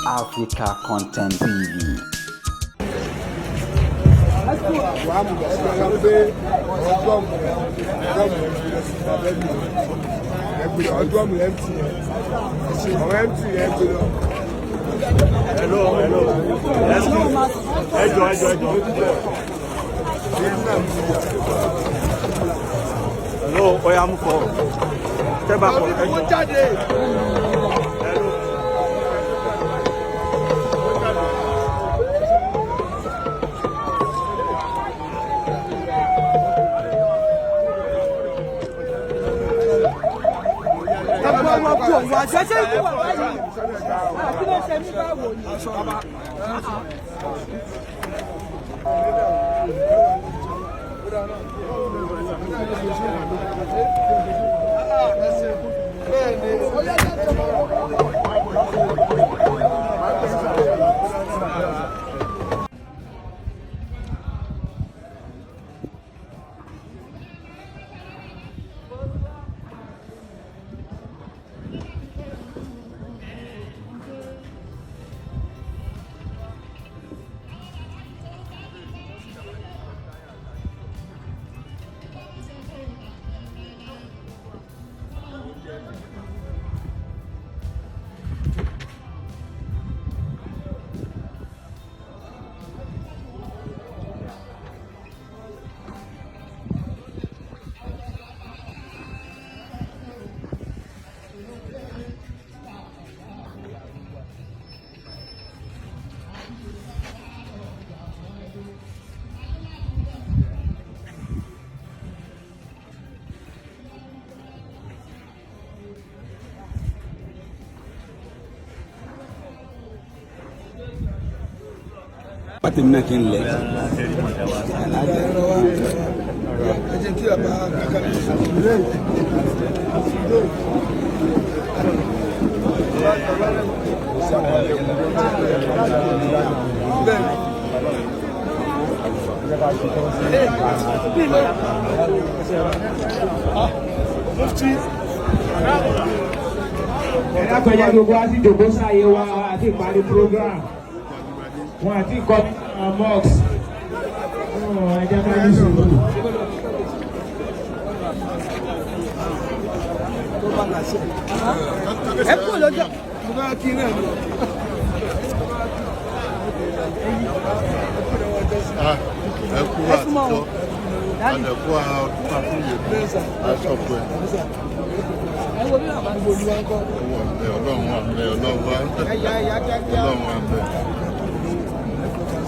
Africa Content TV. Hello, hello. Excuse. Ẹ jọ̀ọ́, ẹ jọ̀ọ́, ẹ jọ̀ọ́. Hello, oya mú fọ. Step back for ẹ jọ̀ọ́. Hello. Kí ló ṣe mí báwo ni? Pátẹ́mi náà kí n lẹ̀. Ẹ dákun, ẹ jẹ́ kí gbogbo wa sì jòkó sáyé wa àti ìparí program wọn àti ìkọ́ mosque. Ẹ jẹ́ ká ní sùúrù. Ẹ kú lọ́jọ́. Ẹ kú àtijọ́, àdẹ̀kú àtúnyẹ aṣọ́pẹ́. Ẹ wo bí bàbá. Ọlọ́run wà ń bẹ, Ọlọ́run wà ń bẹ, Ọlọ́run wà ń bẹ.